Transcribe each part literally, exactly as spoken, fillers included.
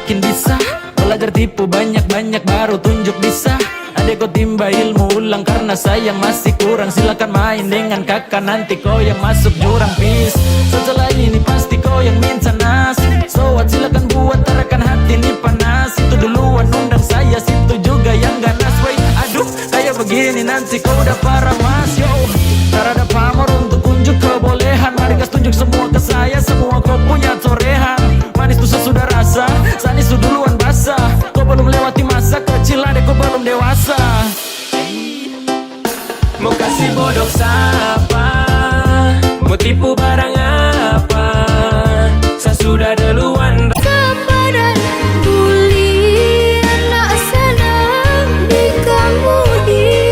Makin bisa balajar tipu banyak-banyak, baru tunjuk bisa. Adek ko timba ilmu ulang karena sayang masih kurang. Silakan main dengan kakak, nanti ko yang masuk jurang. Peace. Setelah ini pasti ko yang minta nas. So what, silakan buat, tarakan hati ni panas. Itu duluan undang saya, situ juga yang ganas. Wait, aduh, kayak begini nanti ko udah parah, Mas. Yo, tak ada pamor untuk unjuk kebolehan. Mari kas tunjuk semua ke saya, semua ko punya torehan. Manis tu sesudah rasa, sanis tu duluan basah. Ko belum lewati masa kecil, adek ko belum dewasa. Mau kasih bodoh sapa? Mau tipu barang apa? Sasudah duluan. Kapadan bulian nak sanang di kamudian.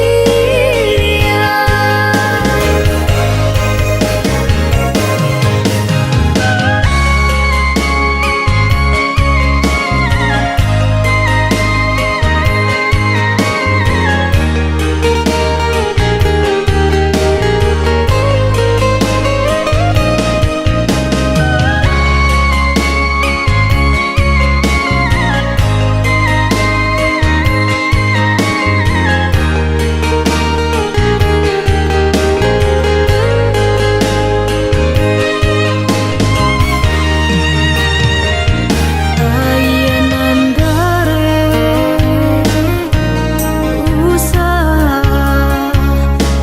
Usah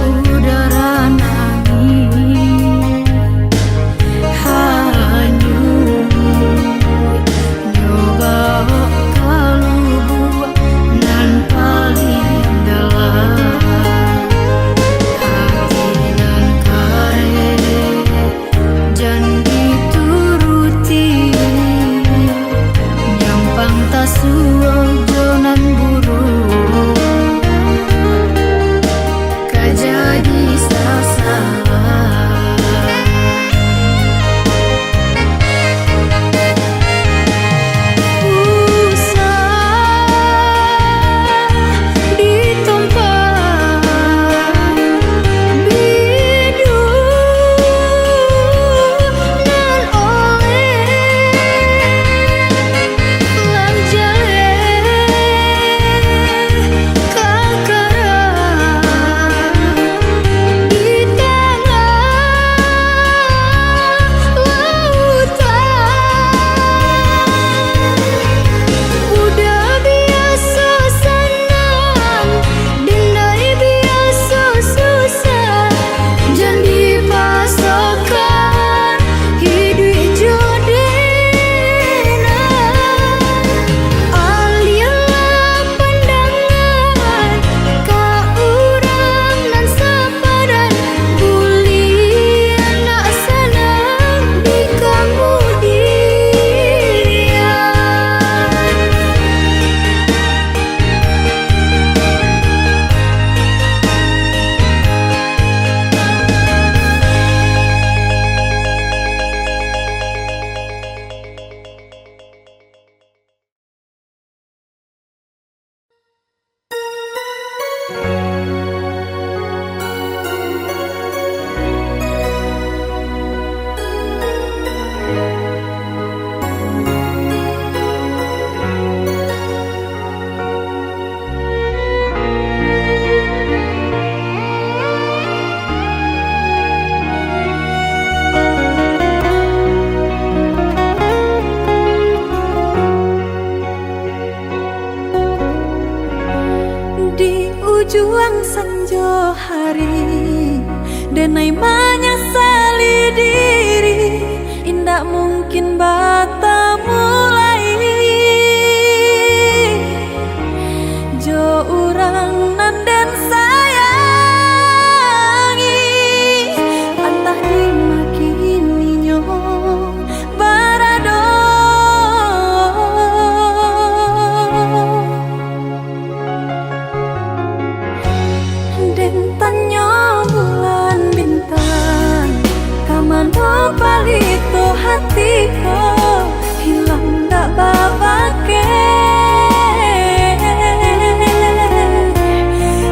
udara nangih, hanyut nyo baok ka lubuak nan paliang dalam. Hati nan kareh jan dituruti, nyampang tasuo jo nan buruak, ka jadi sasalah. Usah ditompa biduh nan oleh lah jaleh kakara di tangah lautan. Udah biaso sanang, dendai biaso susah, jan dipasokan iduik jo denai. Alihlah pandangan ka urang nan sa- padan, buliah nak sanang di kamudian. Di ujuang sanjo hari, denai manyasali diri, indak mungkin batamu lai jo urang nan den sayangi, antah di ma kini nyo barado. Den tanyo bulan bintang, ka mano palito hati ko, hilang dak babakeh.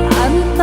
Antah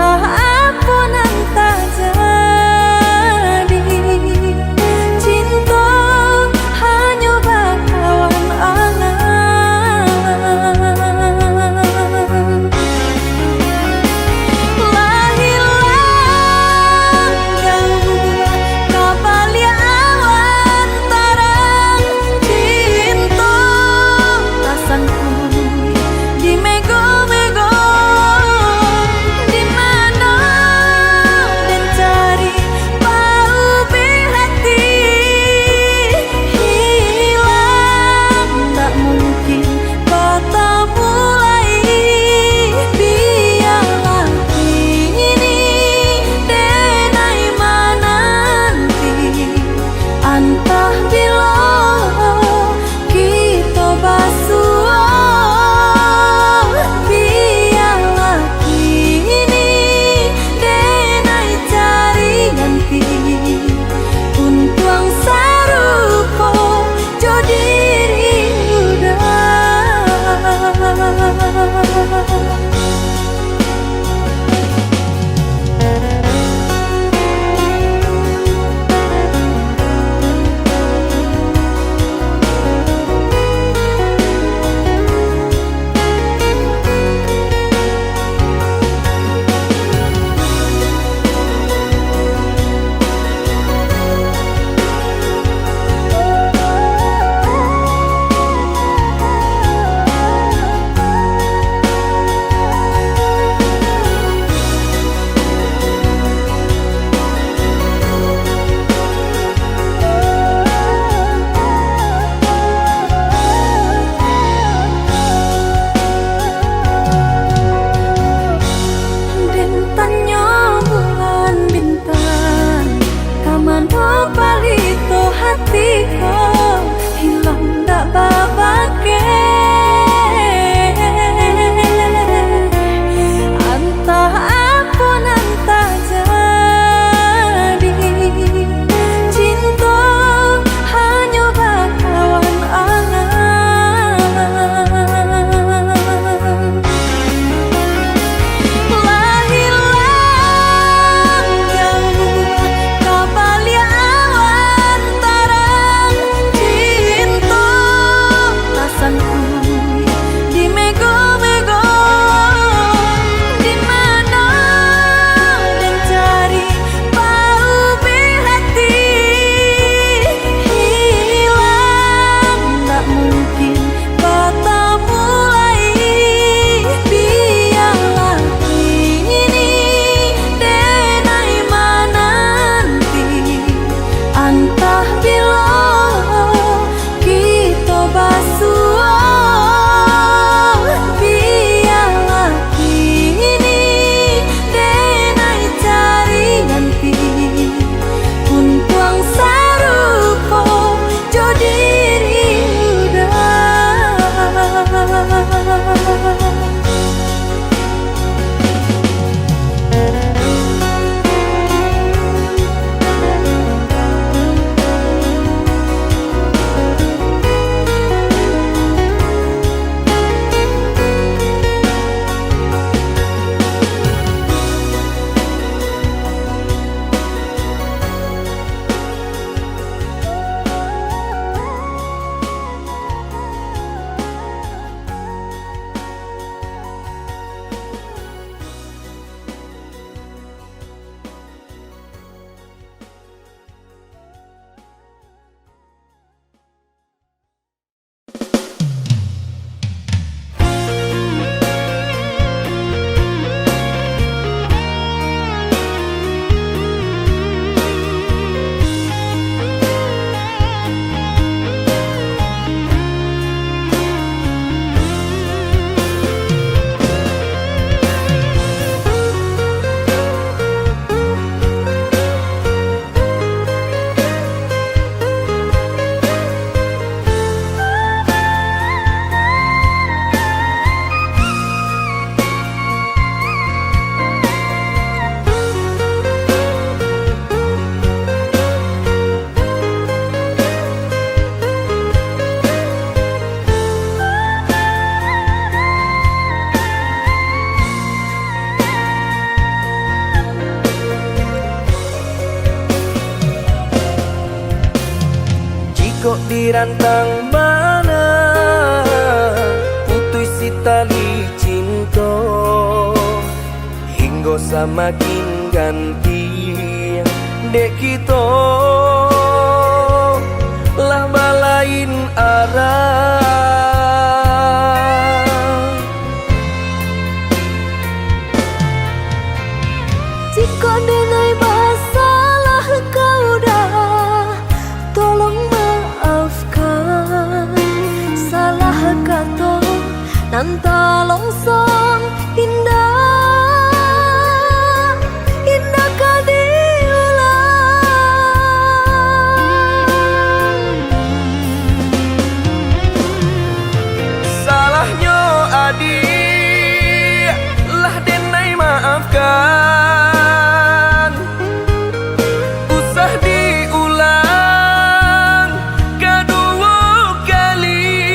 Dirantang bana putuih si tali cinto, hinggo samakin ganti dek kito lah balain arah. Jikok denai basalah ka uda, tolong maafkan. Salah kato nan talonsong indak, indak ka diulang. Salahnyo adiak lah denai maafkan. Usah diulang kaduo kali,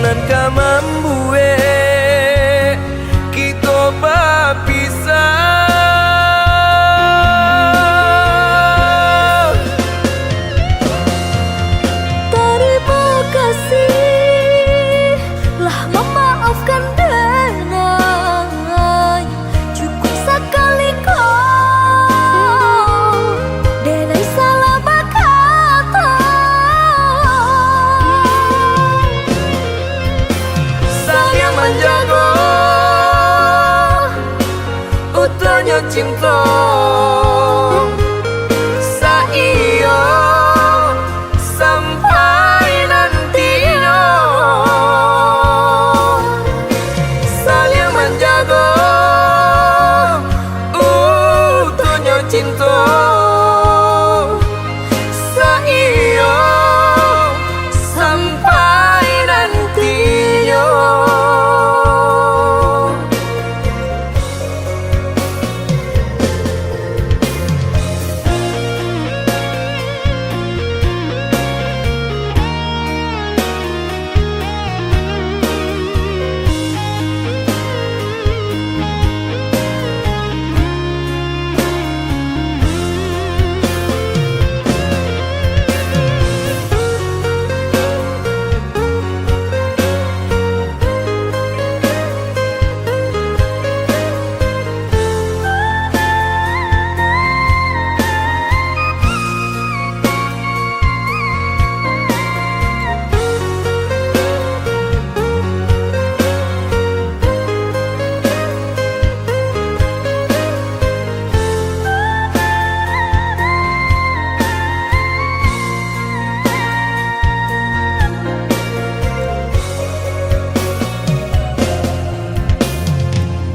nan ka mambuek kito bapisah. Tarimo kasih lah mamaafkan denai. Cukuik sakali ko, denai salah bakato. Saliang manjago utuhnyo cinto, saiyo sampai nantinyo. Saliang manjago utuhnyo cinto, saiyo sampai nantinyo.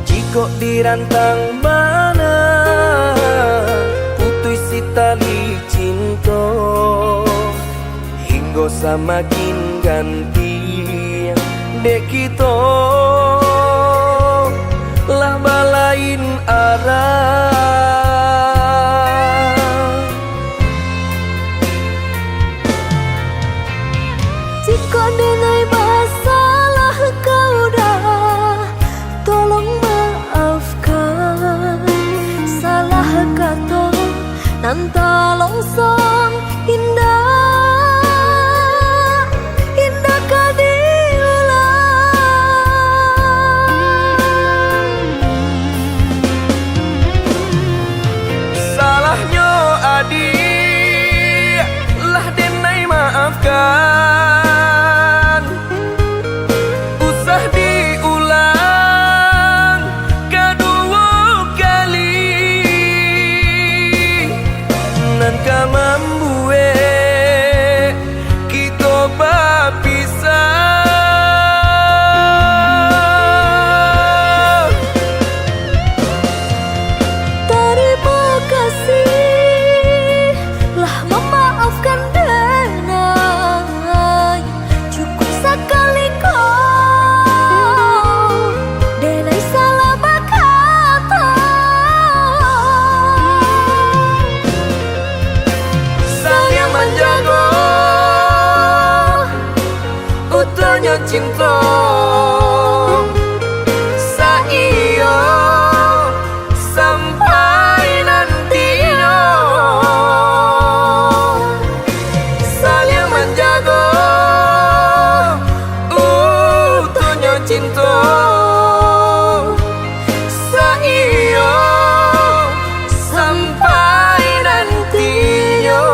Jikok dirantang bana putuih si tali cinto, hinggo samakin ganti dek kito lah balain arah. Jikok denai basalah ka uda, tolong maafkan. Salah kato nan talonsong indak, indak ka diulang. Saiyo sampai nantinyo.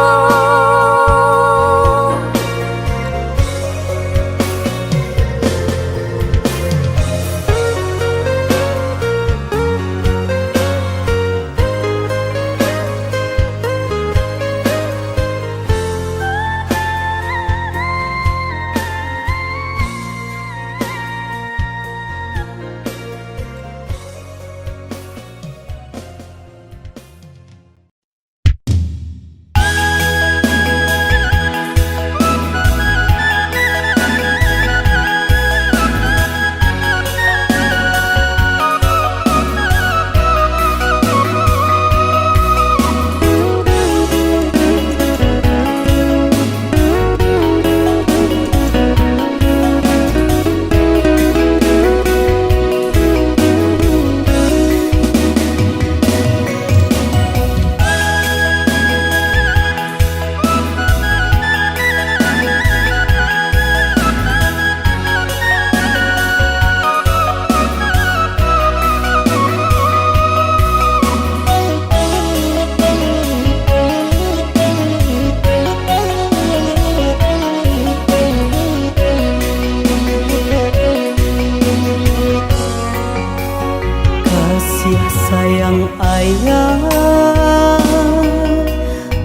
Kasih sayang ayah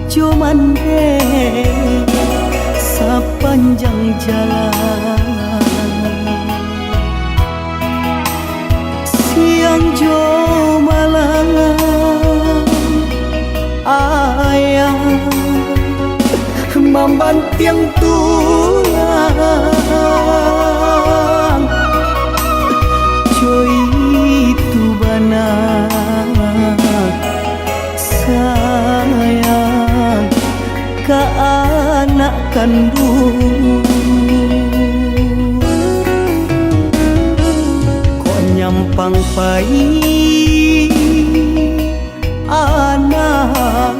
jo mandeh sapanjang jalan. Siang jo malam ayah mambantiang tulang. Jo itu bana sayang ka anak kanduang. Kok nyampang pai anak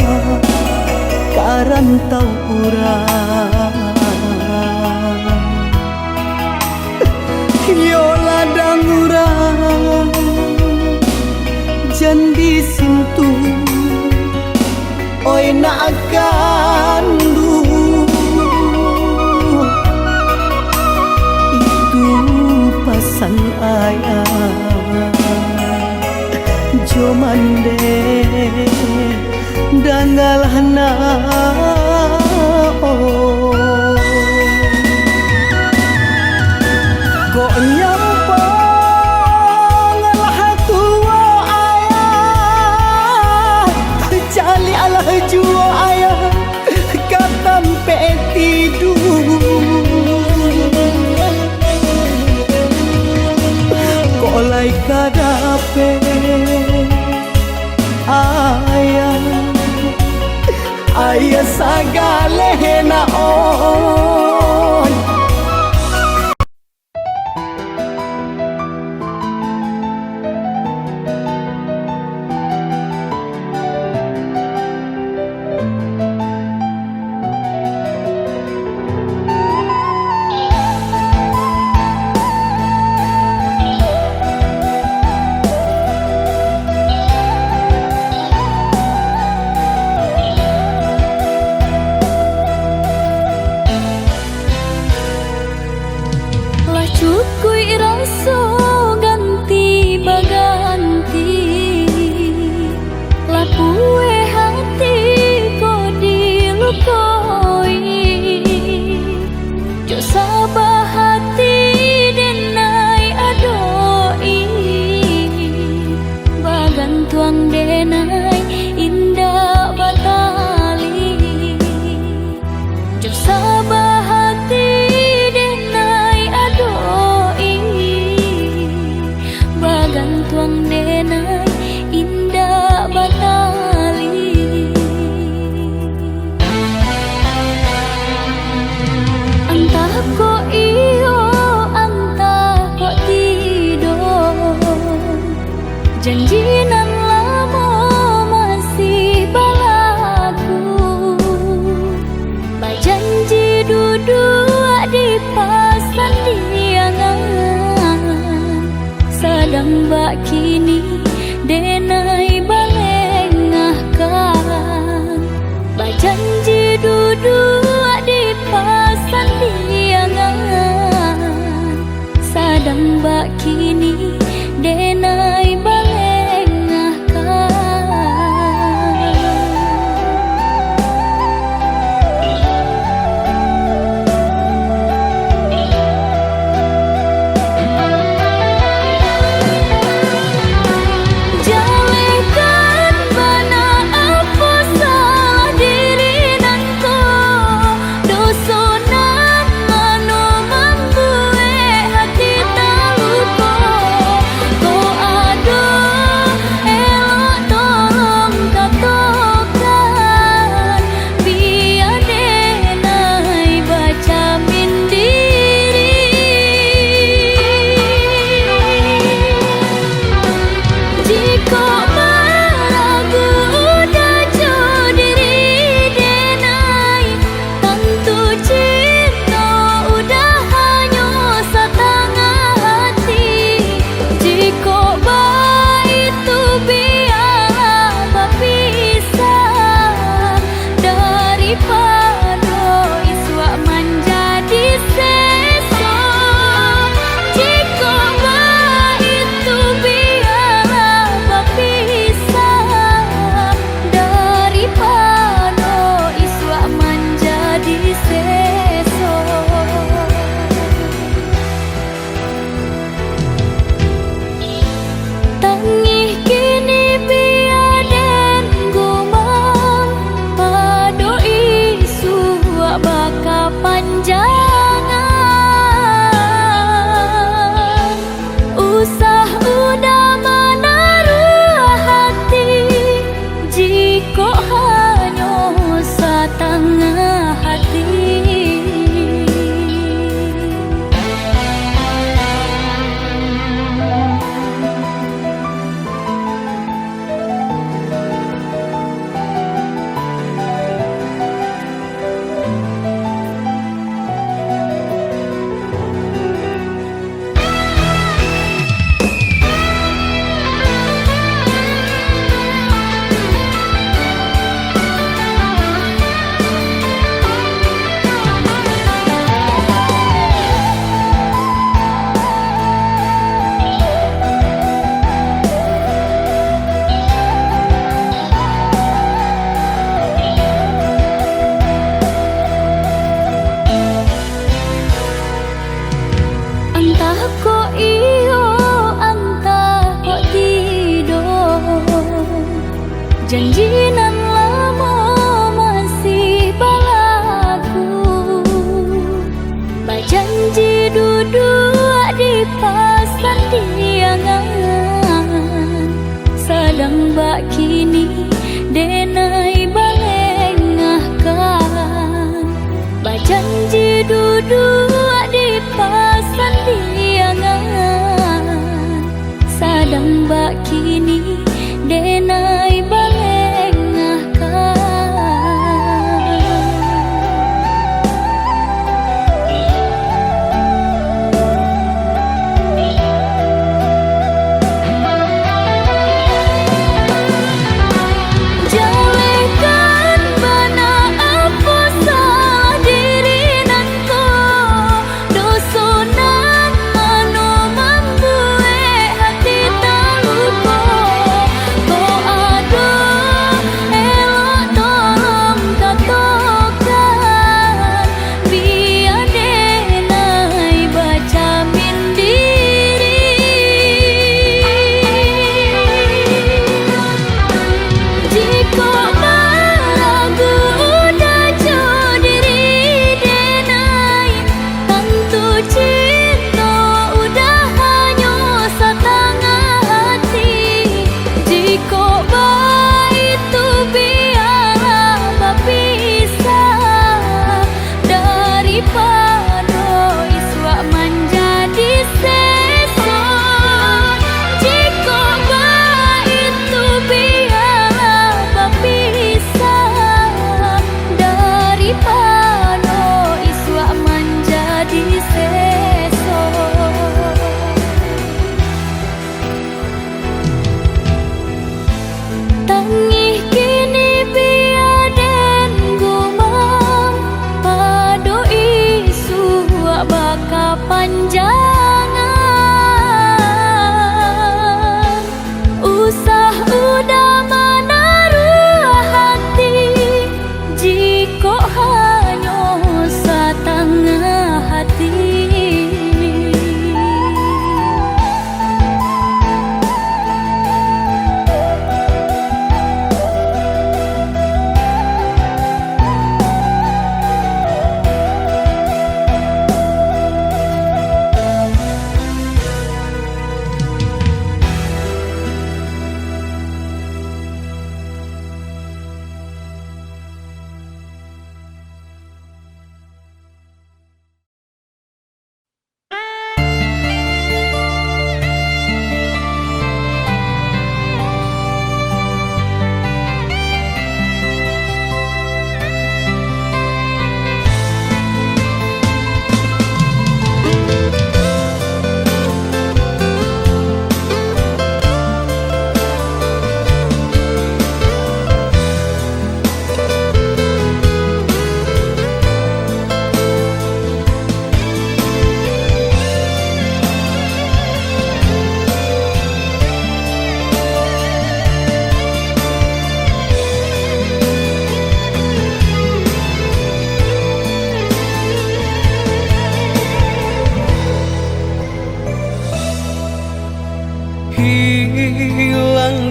ka rantau urang. Iyo ladang urang jan disintuah, oi nak kanduang. Itu pasan ayah jo mandeh. Dangalah nak, oh. Kok nyampang lah tuo ayah, caliaklah juo ayah ka tampek tiduang. Kok lai ka dapek ayah, ayah sagaleh nak, oi. Lah cukuik raso ganti baganti, lapueh ati ko dilukoi. Jo sabah ati denai adoi, bagantuang denai indak batali. Jo sabah ati denai adoi, bagantuang denai indak batali. Antah kok iyo, antah kok tidak. Janji nan lamo masih balaku, bajanji duduak di pasandiangan, Bak kini denai balengahkan, bajanji duduak di pasandiangan. Sadang bak kini denai balengahkan. Jalehkan bana apo salah diri nan ko, doso nan mano mambuek hati taluko. Kok ado elok tolong katokan, bia denai bajamin diri. Jikok maragu udah jo diri denai, tantu cinto udah hanyo satangah hati. Jikok baitu, bialah bapisah, daripado isuak manjadi seso. Jikok baitu, bialah bapisah, daripado isuak manjadi seso. Tangih kini bia den gumam, pado isuak bakapanjangan. Usah udah manaruah hati, jikok hanyo satangah hati. Antah kok iyo, antah kok tidak, janji nan lamo masih balaku. Bajanji duduak di pasandiangan, sadang bak kini denai balengahkan. Bajanji duduak di pasandiangan, sadang bak kini denai balengahkan. Jalehkan bana apo salah diri nan ko, doso nan mano mambuek hati taluko. Kok ado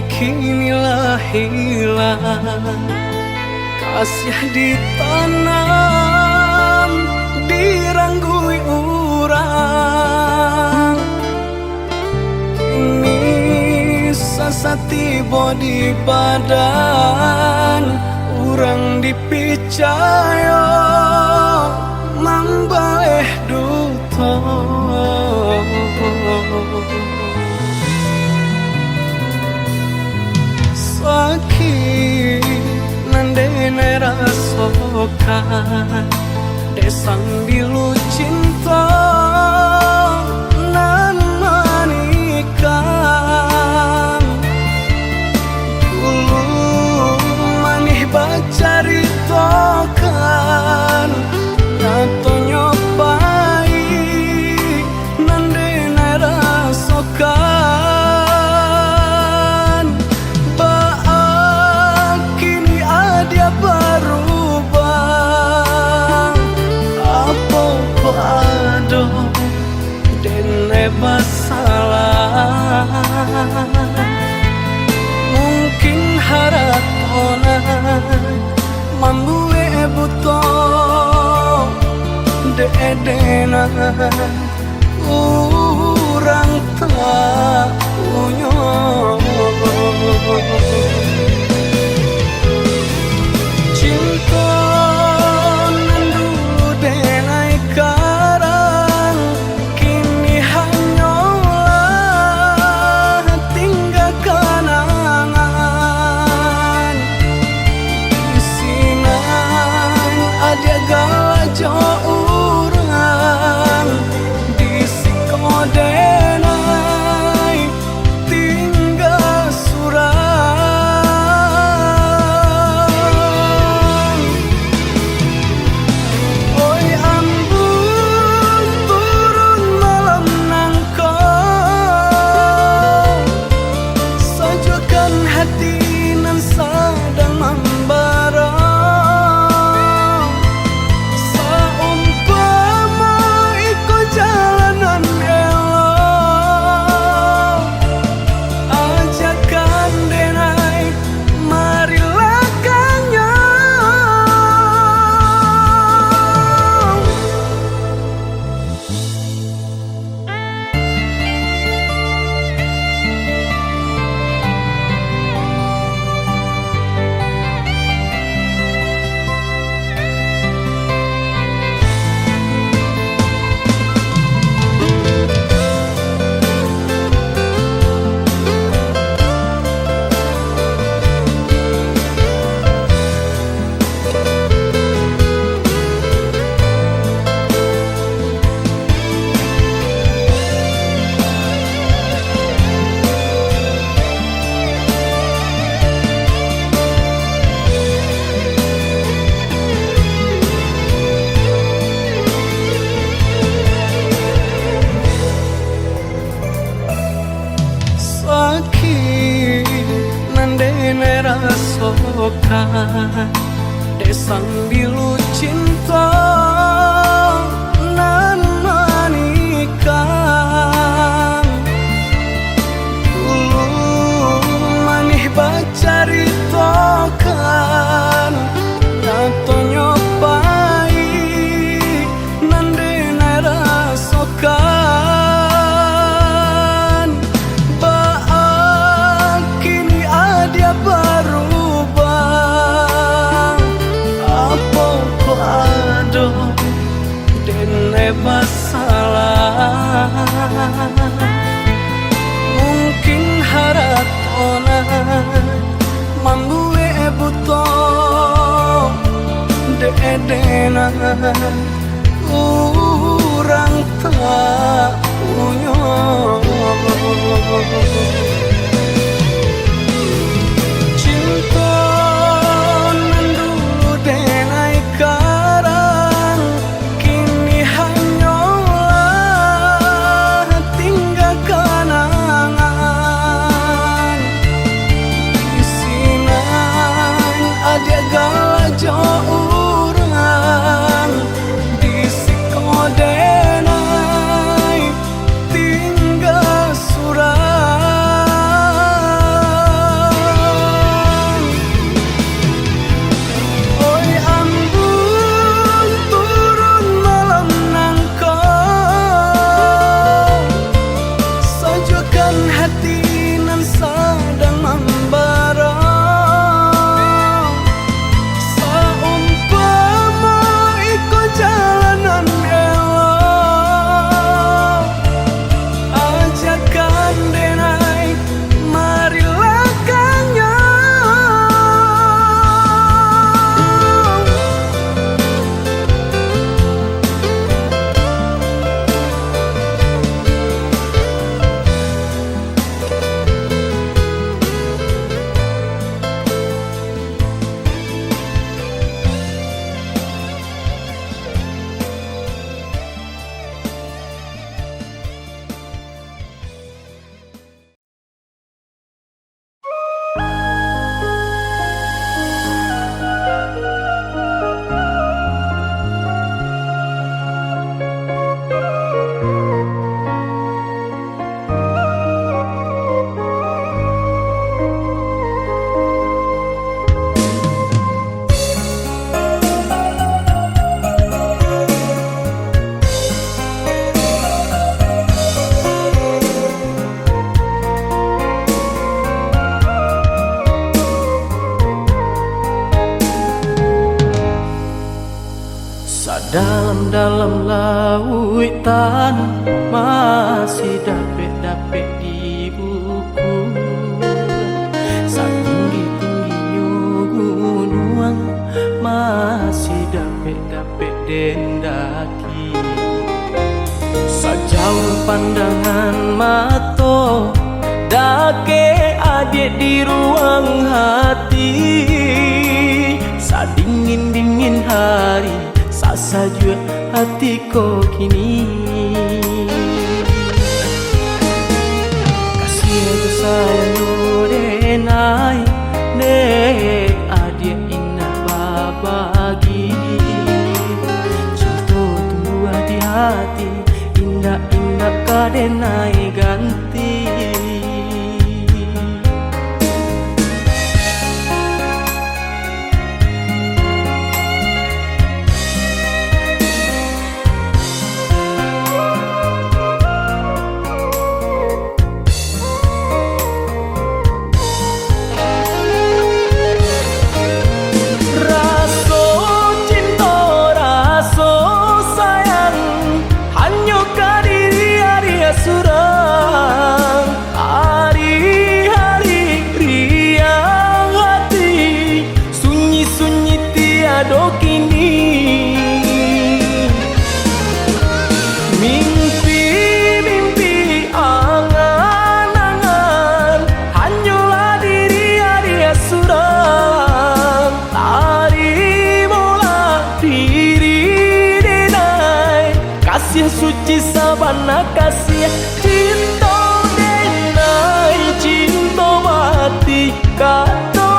Kini lah hilang, kasih ditanam, diranggui urang. Kini sasah tibo di badan, urang dipicayo mambaleh duto. Sakik nan denai rasokan, dek sambilu cinto nan manikam. Ulun manih bacaritokan, nyatonyo pahik nan denai rasokan. Baa kini adiak barubah? Apo pado denai basalah? Mungkin harato nan mambuek buto, dek denai urang tak punyo. Cinto nan dulu denai karang, kini hanyolah tingga kanangan. Di sinan adiak galak jo urang, di siko denai tingga surang. Oi, ambun turun malam nangko, sajuakkan hati nan sadang mambara. Saumpamo iko jalan nan elok, ajakan denai marilakannyo. Sakik nan denai rasokan, dek sambilu cinto nan manikam. Ulun manih bacaritokan, nyatonyo pahik nan denai rasokan. Baa kini adiak barubah? Apo ko ado denai basalah? Mungkin harato nan mambuek buto, dek denai urang tak punyo. Cinto nan dulu denai karang, kini hanyolah tingga kanangan. Di sinan adiak galak jo urang, di siko denai tingga Dalam-dalam lautan masih dapek-dapek dibuku, satinggi-tingginyo gunuang masih dapek-dapek den daki. Sajauah pandangan mato, dakek adiak di ruang hati, sadingin-dingin hari, sasajuak ati ko kini. Kasiah jo sayang jo denai, dek adiak indak babagi. Cinto tumbuah di hati, indak-indak ka denai ganti. Raso cinto, raso sayang, hanyo ka diri adiak surang. Ari-ari riang hati, sunyi-sunyi tiado kini. Mimpi-mimpi, angan-angan, hanyolah diri adiak surang. Tarimolah diri denai, kasiah suci sabana kasiah, cinto denai, cinto mati. Kato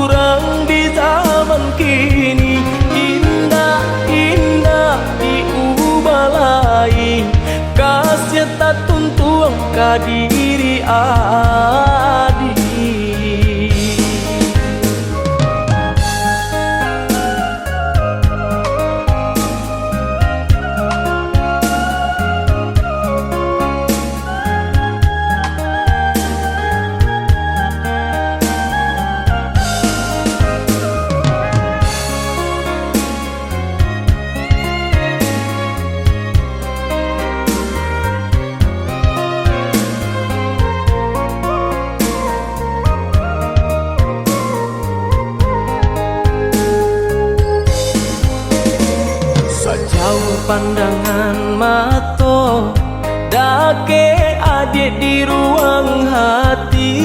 urang di zaman kini, indak, indak diubah lai, kasiah tatuntuang ka diri adiak. Sajauah pandangan mato, dakek adiak di ruang hati,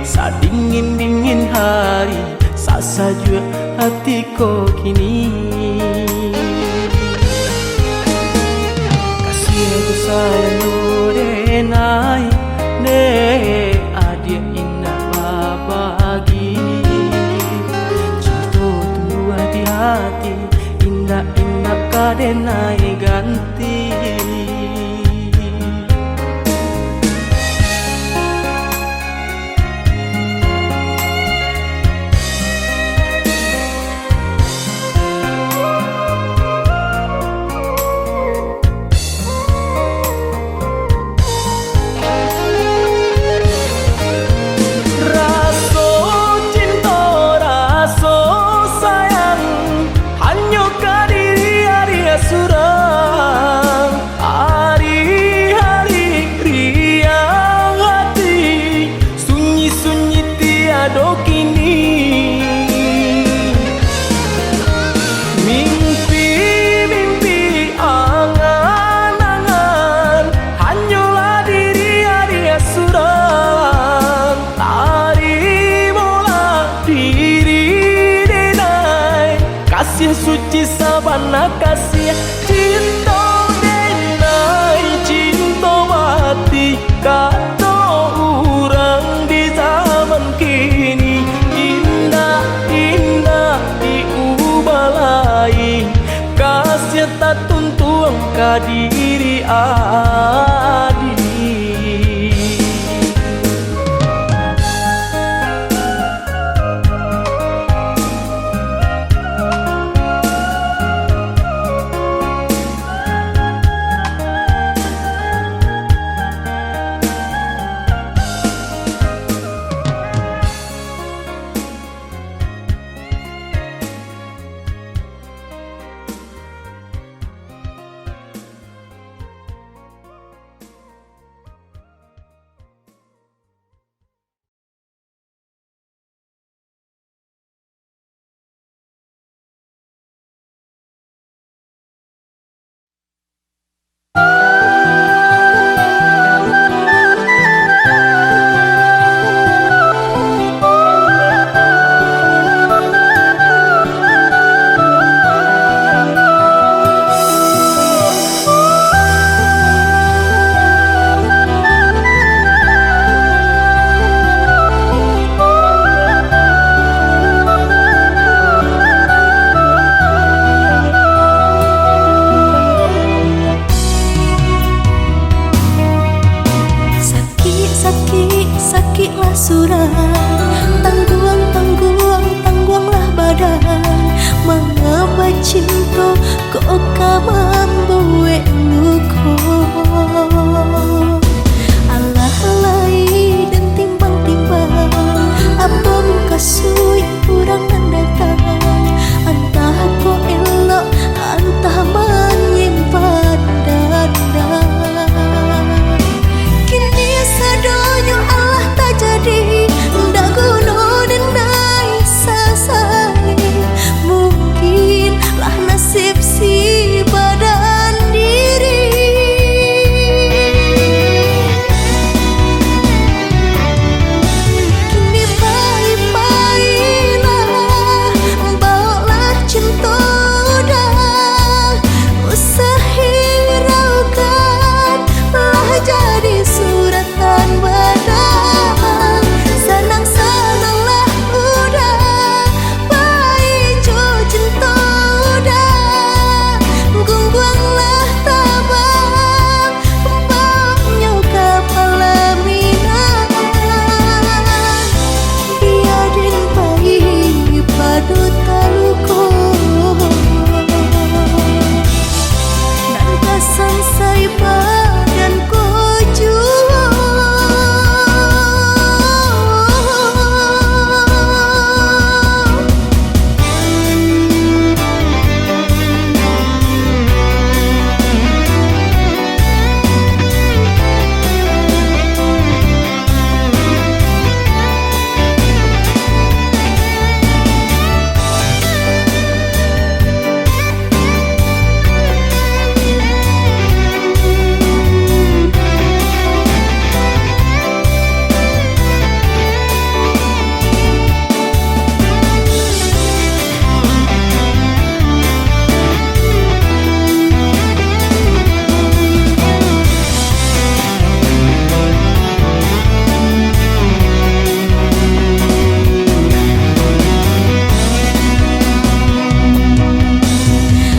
sadingin-dingin hari, sasajuak ati ko kini. Kasiah jo sayang jo denai, dek adiak indak babagi. Cinto tumbuah di hati, indak-indak ka denai ganti. Raso cinto, raso sayang, hanyo ka diri adiak surang. Ari-ari riang hati, sunyi-sunyi tiado kini. Mimpi-mimpi, angan-angan, hanyolah diri adiak surang. Tarimolah diri denai, kasiah suci sabana kasiah, cinto denai, cinto mati. Kato urang di zaman kini, indak, indak diubah lai, kasiah tatuntuang ka diri adiak. Lah surang, tangguang, tangguang, tangguanglah badan. Manga bacinto kok ka mambuek luko. Alah lai den timbang-timbang, apo mukasuik urang nan datang. Antah kok elok, antah manyimpan danda. Kini sadonyo alah tajadi, ndak guno den lai sasali. Mungkin lah nasib si badan diri. Kini pai-pailah, baoklah cinto dah. Usah hiraukan, lah jadi suratan badan. Sanang-sananglah udah, pai jo cinto dah. Gungguanglah tabang, baoknyo ka palaminan. Bia den pai pado taluko, nan ka sansai badan ko juo.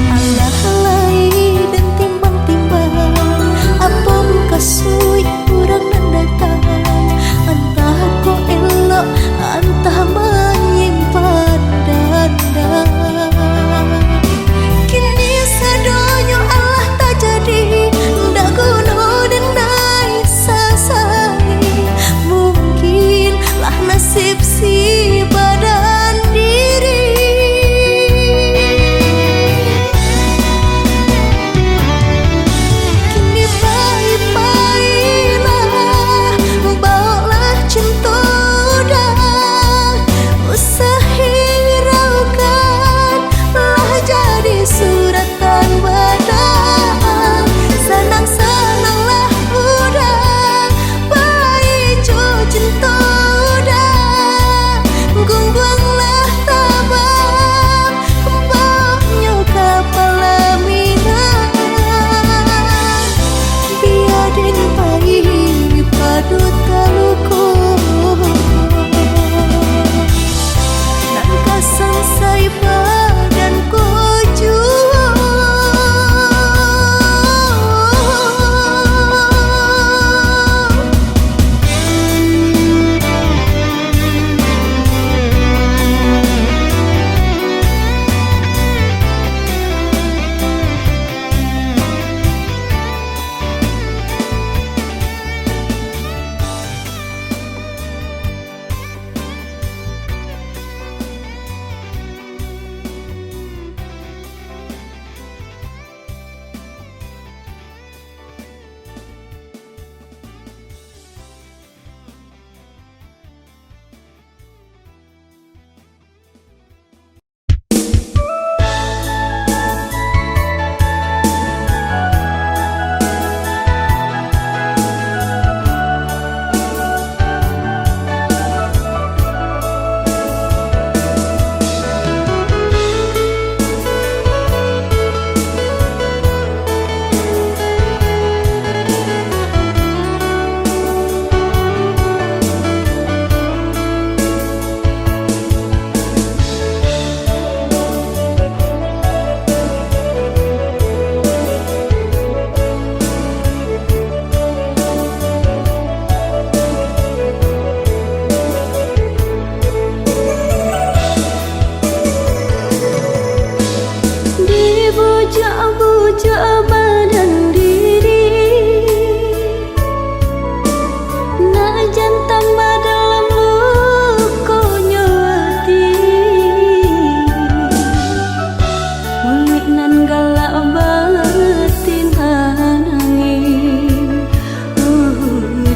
Alah lai den timbang-timbang, apo mukasuik urang nan datang. Antah kok elok, antah manyimpan danda. Kini sadonyo alah tajadi, ndak guno den lai sasali. Mungkin lah nasib si badan diri. Kini pai-pailah, baoklah cinto dah. Usah hiraukan, lah jadi suratan badan. Sanang-sananglah udah, pai jo cinto dah.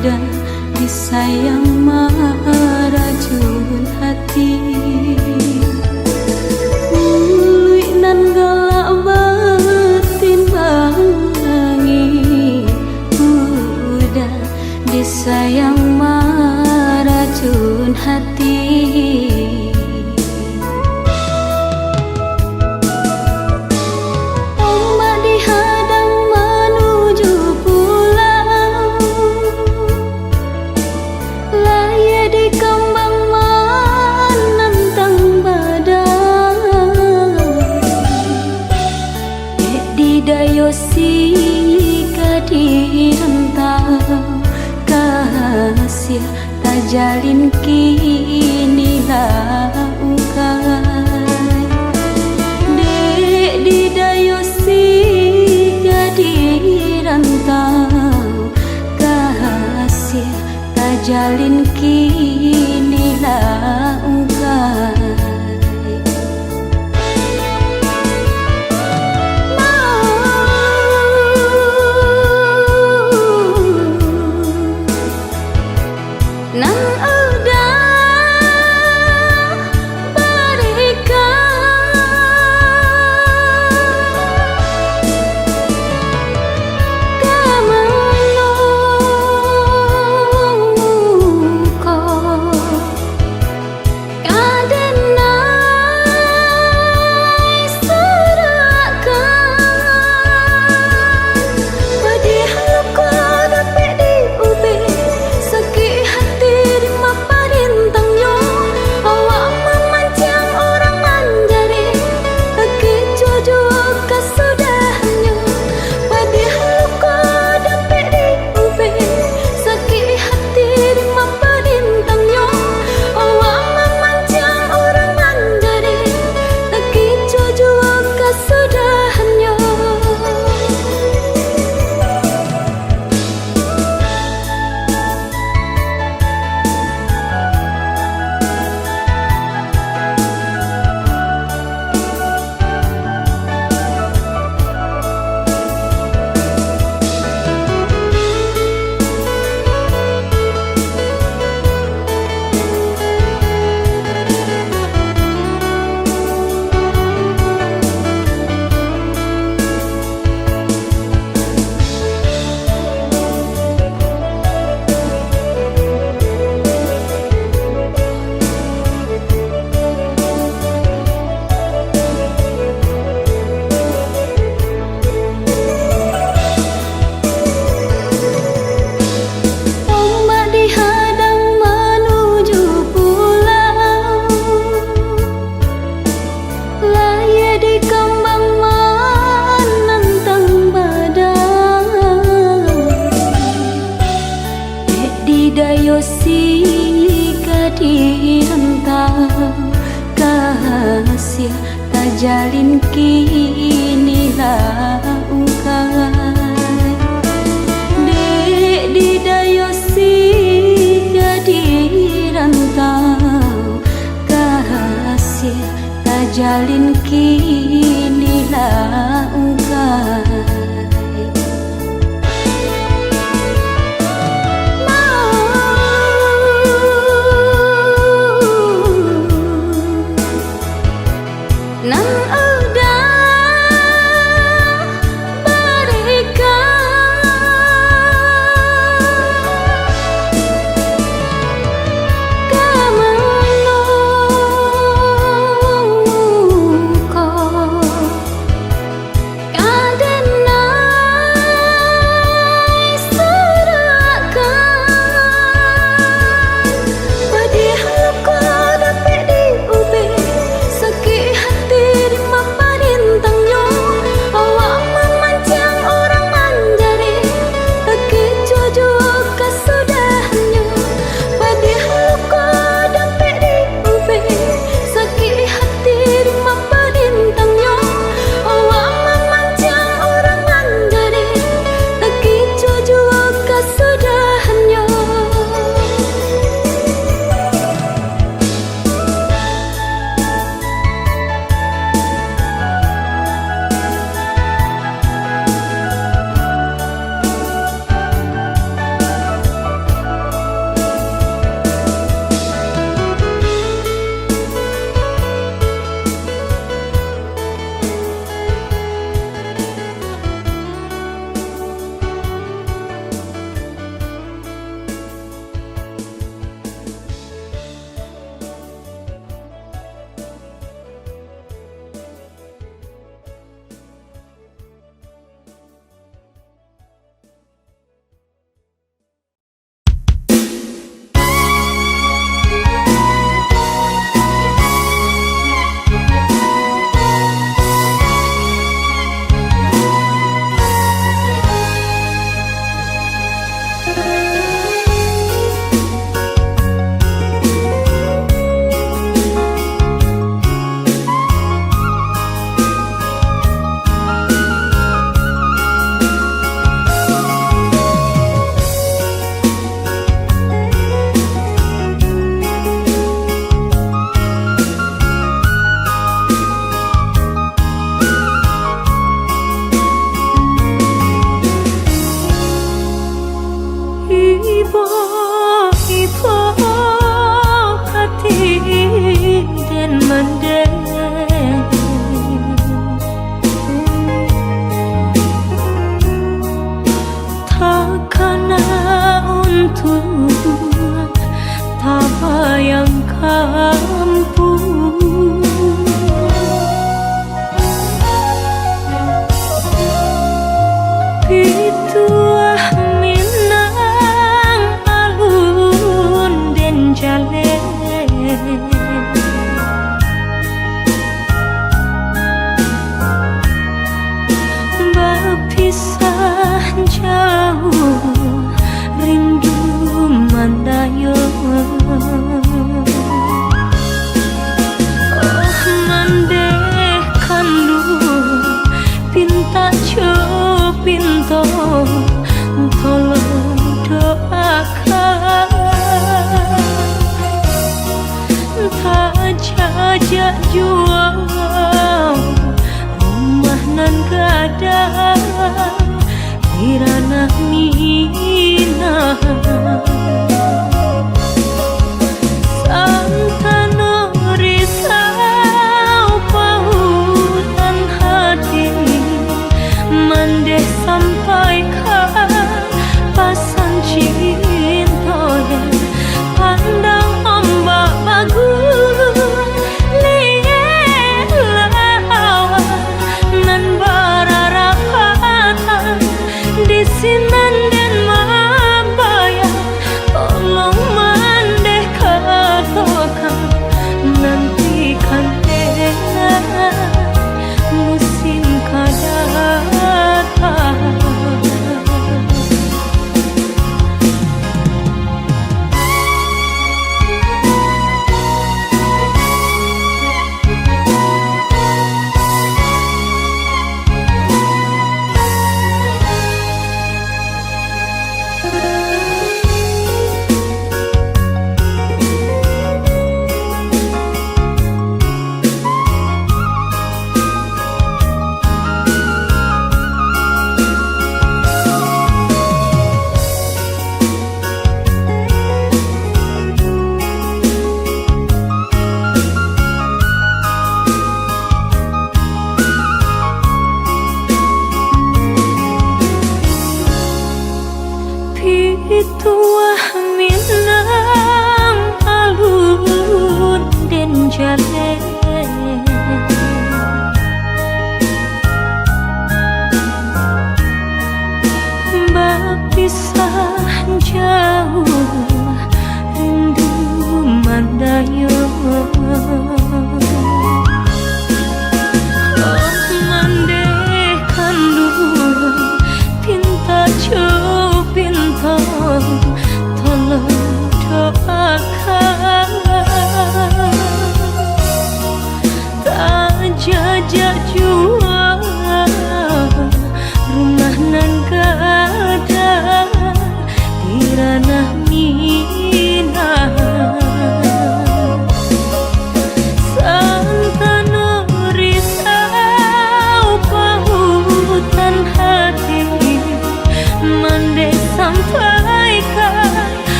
Udah disayang maracun hati, muluik nan galak batin bangih. Udah disayang maracun hati. Ombak dihadang manuju pulau, layia dikambang manantang badai. Dek di dayo sika di rantau, kasiah tajalin kini lah ungkai. Dek di dayo sika di rantau, kasiah tajalin kini lah ungkai. Nan udah barikan ka manuko. Ka denai surahkan, padiah luko dapek diubek, sakik hati dima parintangnyo. Awak mamanciang urang manjarek, takicuah juo kasudahannyo. Padiah luko dapek diubek, sakik hati dima parintangnyo. Awak mamanciang urang manjarek, takicuah juo kasudahannyo. Ombak dihadang manuju pulau, layia dikambang manantang badai. Dek di dayo sika di rantau, kasiah tajalin kini lah ungkai. Dek di dayo sika di rantau, kasiah tajalin kini lah ungkai. Nan udah barikan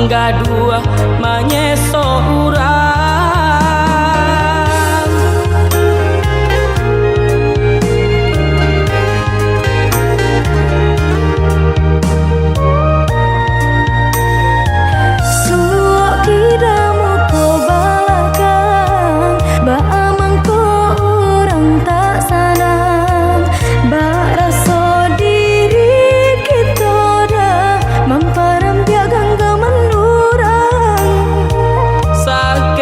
gaduah manyeso urang. Suok kida muko balakang, baa mangko urang tak sanang. Bak raso diri kito dah mamparambiak ganggaman urang. Sakeh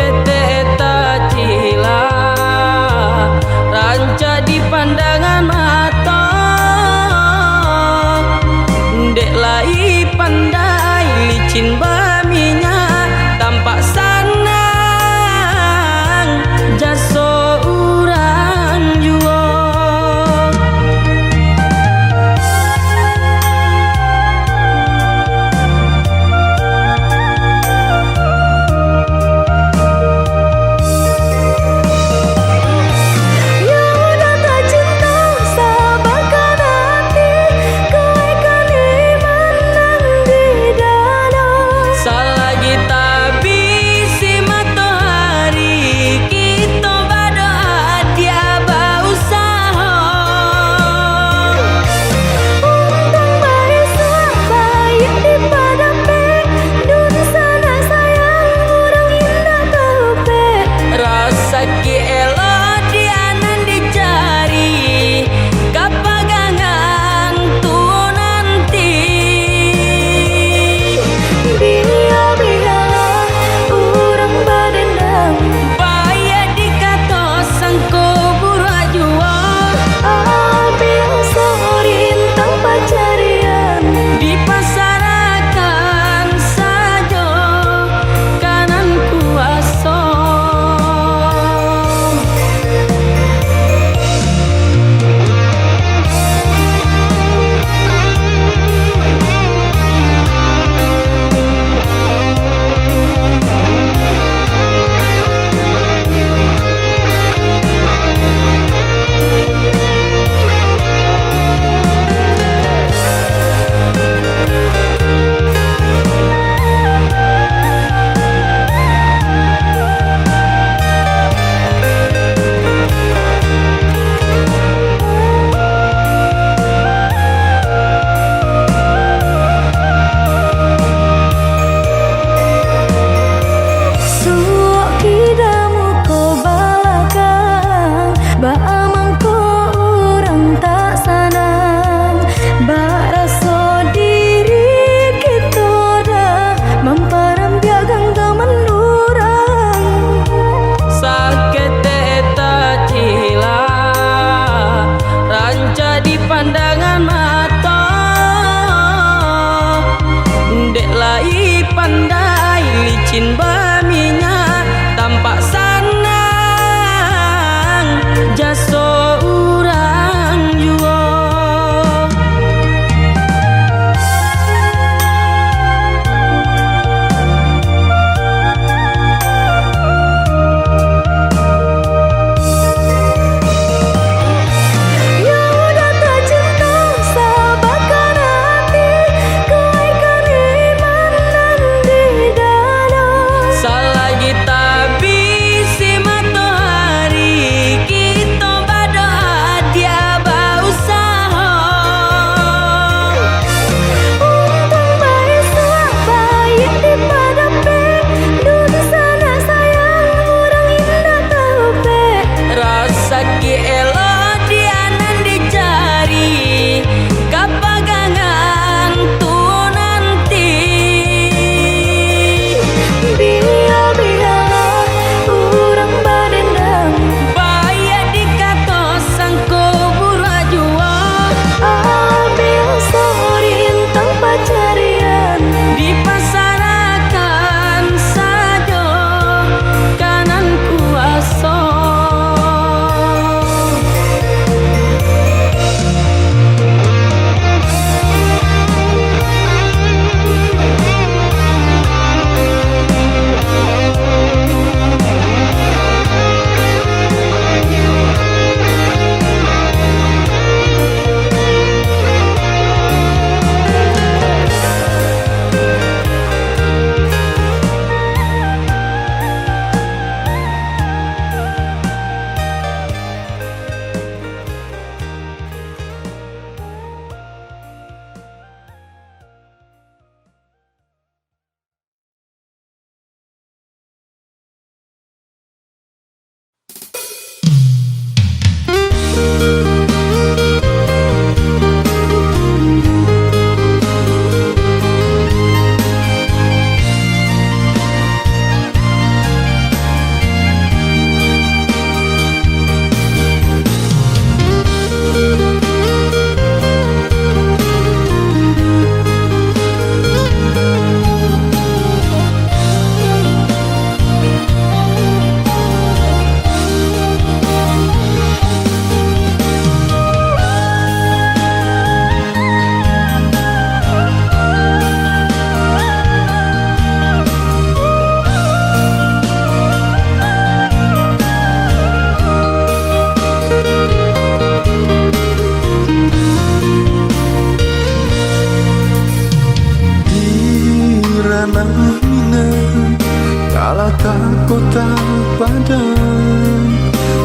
Tanah Minang, talatak kota Padang,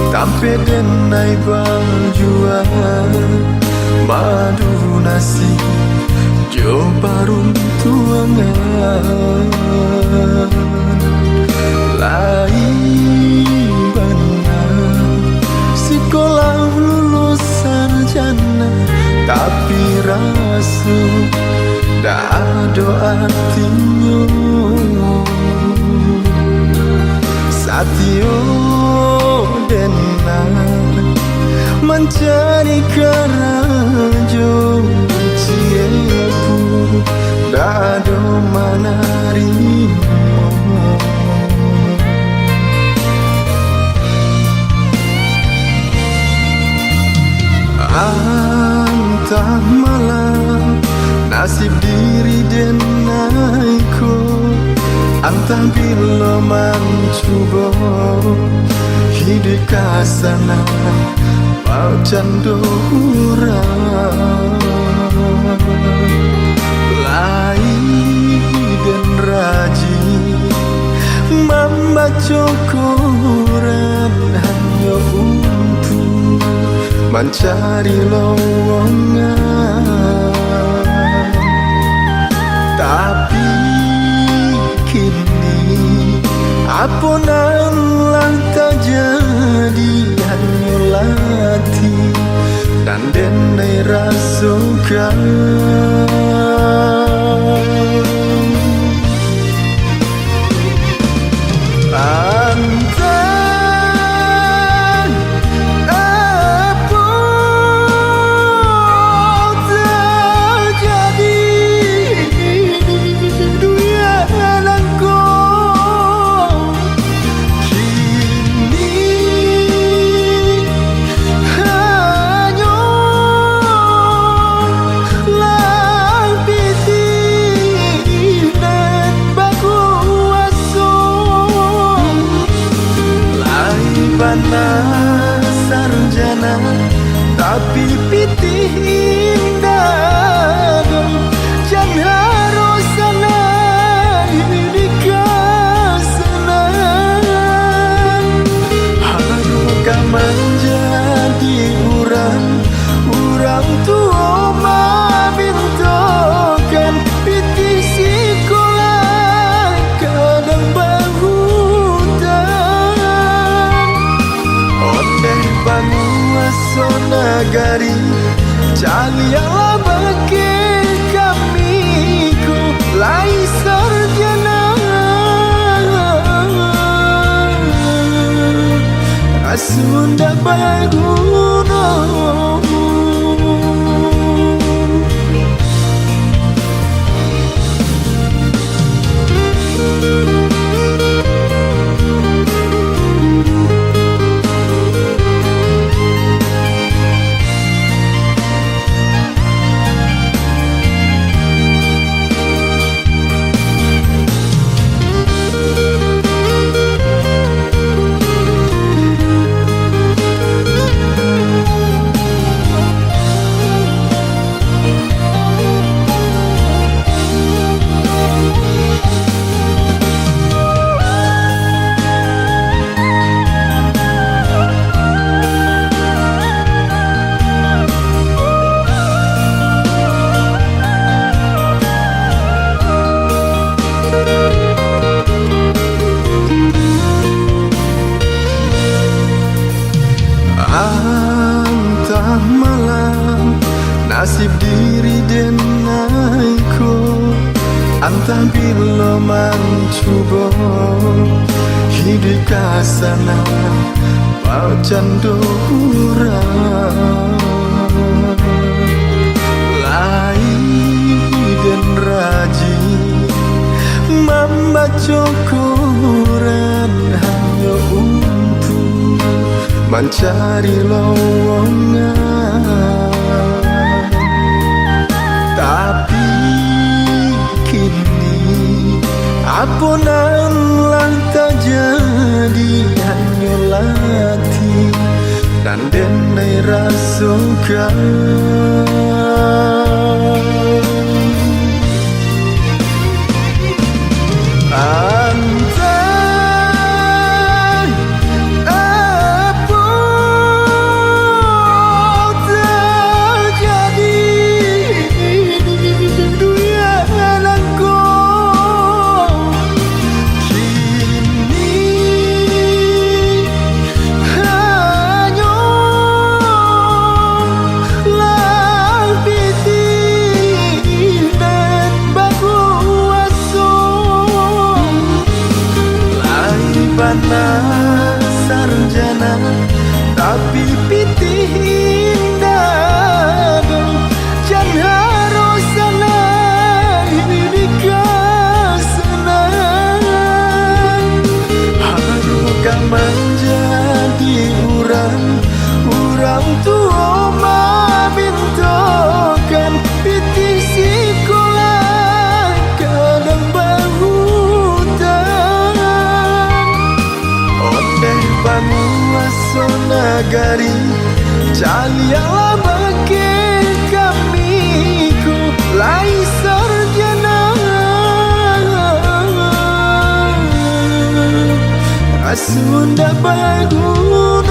tampek denai bajuang, madu nasi jo paruntuangan. Lai bana sikolah lulus sarjana, tapi raso dak ado artinyo. Satio denai mancari karajo, ciek pun dak ado manarimo. Antah malah nasib diri denai ko, antah bilo mancubo hiduik ka sana, bacando urang. Lai den rajin mambaco koran, hanyo untuak mancari lowongan. Tapi kini, apo nan lah tajadi, hanyo latih nan denai rasokan. Antah apo tajadi di dunia nangko, kini hanyo lah pitih nan bakuaso. Lai bana sarjana, tapi pitih indak doh. Jan harus sanang di kasanang, harus ka manjadi urang. Urang tuo mamintokan pitih sikolah ka nan bautang. Ondeh panguaso nagari, caliaklah bakeh kami ko, lai sarjana, asuh ndak baguno. Antah malah nasib diri denai ko, antah bilo mancubo hiduik ka sana, bacando urang. Lai den rajin mambaco koran, hanyo untuak mancari lowongan. Tapi kini, apo nan lah tajadi, hanyo latih nan denai rasokan. Dari caliaklah bakeh kami ko lai sarjana, raso ndak baguno.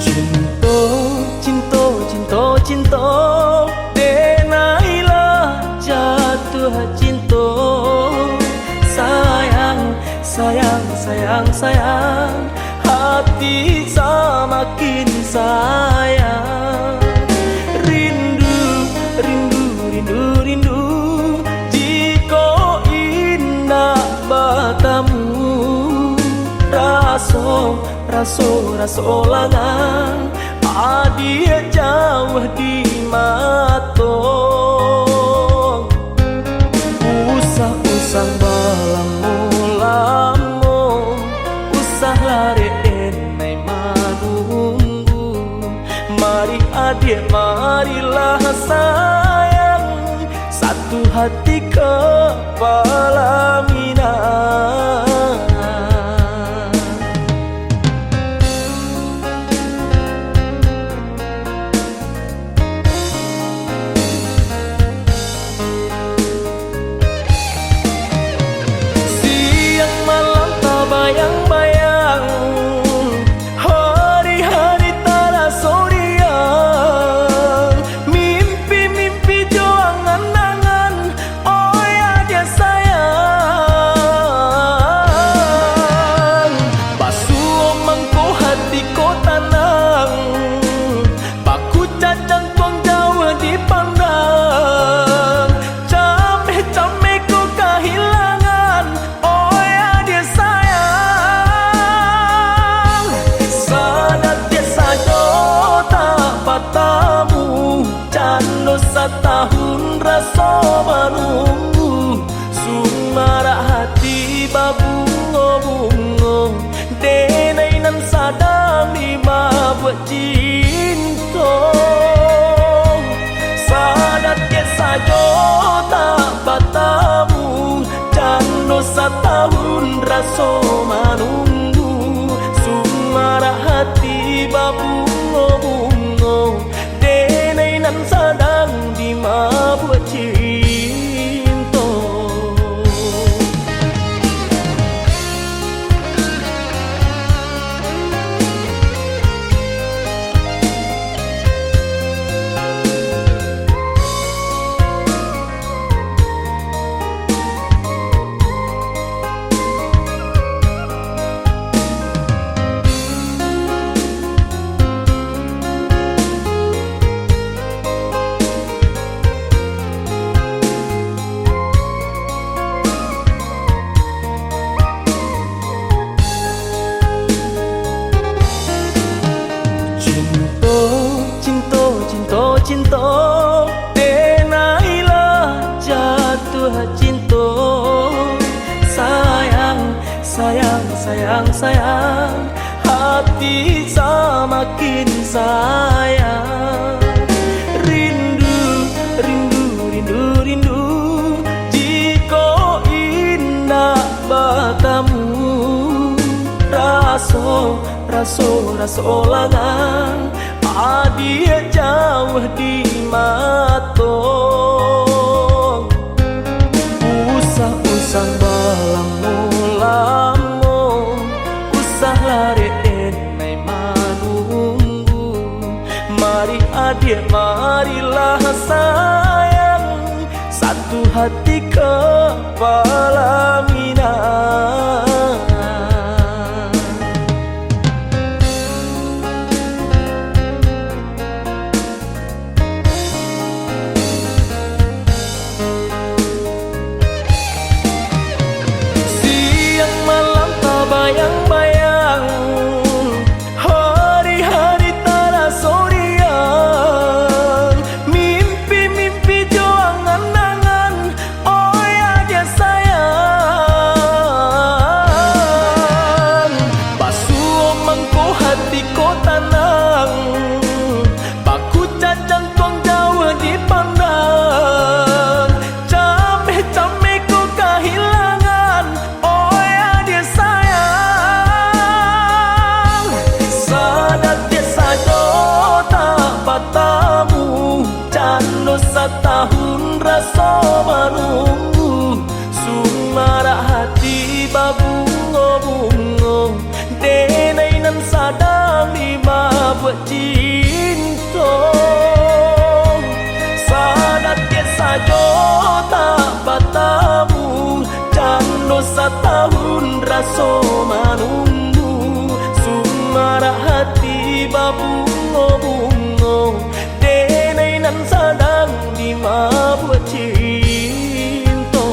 Cinto, cinto, cinto, cinto, denailah jatuah cinto. Sayang, sayang, sayang, sayang, hati samakin sayang. Rindu, rindu, rindu, rindu, jikok indak batamu. Raso, raso, raso langang, adiak jauah di mato. Usah, usah balamo-lamo, usah larek denai manunggu. Mari adiak, marilah sayang, satu hati ka palaminan. Siang malam tabayang-bayang, hari-hari taraso riang, mimpi-mimpi jo angan-angan, oi adiak sayang. Basuo mangko hati ko tanang, bakucak jantuang jauah dipandang, cameh-cameh ko kahilangan, oi adiak sayang. Sadatiak sajo tak batamu, cando satahun raso manunggu. Sumarak hati babungo-bungo, denai nan sadang dimabuak cinto. Sadatiak sajo tak batamu, cando satahun raso manunggu. Sumarak hati babungo-bungo, denai nan sadang dimabuak cinto. Cinto, cinto, cinto, cinto, denailah jatuah cinto. Sayang, sayang, sayang, sayang, hati samakin sayang. Rindu, rindu, rindu, rindu, jikok indak batamu. Raso, raso, raso langang, adiak jauah di mato. Usah, usah balamo-lamo, usah larek denai manunggu. hati kapala Minang. Siang malam tabayang-bayang, hari-hari taraso riang, mimpi-mimpi jo angan-angan, oi adiak sayang. Basuo mangko hati ko tanang, bakucak jantuang jauah dipandang, cameh-cameh ko kahilangan, oi adiak sayang. Sadatiak sajo tak batamu, cando satahun raso manunggu, sumarak hati babungo-bungo, denai nan sadang dimabuak cinto. Sadatiak sajo tak batamu, cando satahun raso manunggu, sumarak hati babungo-bungo, denai nan sadang dimabuak cinto.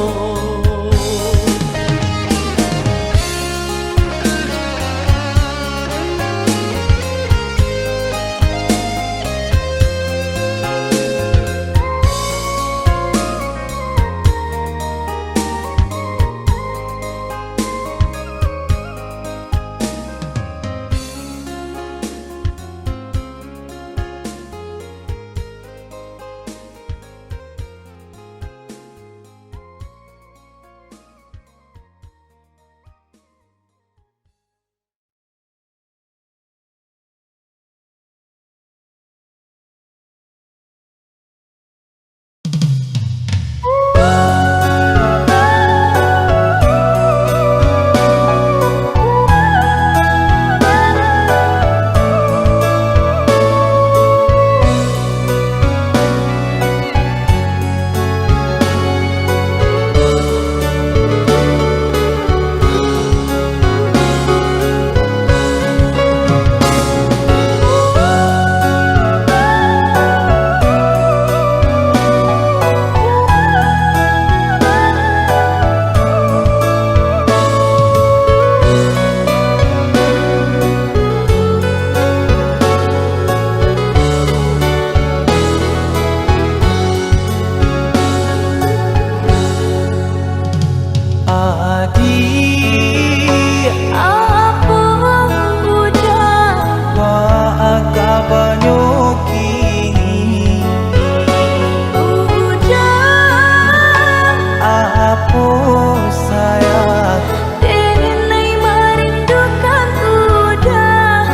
Adiak, apo udah? Baa kabanyo kini? Udah. Apo sayang? Denai marindukan udah.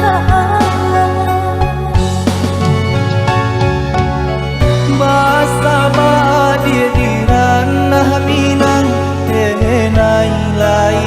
Basaba adiak di ranah Minang, denai lai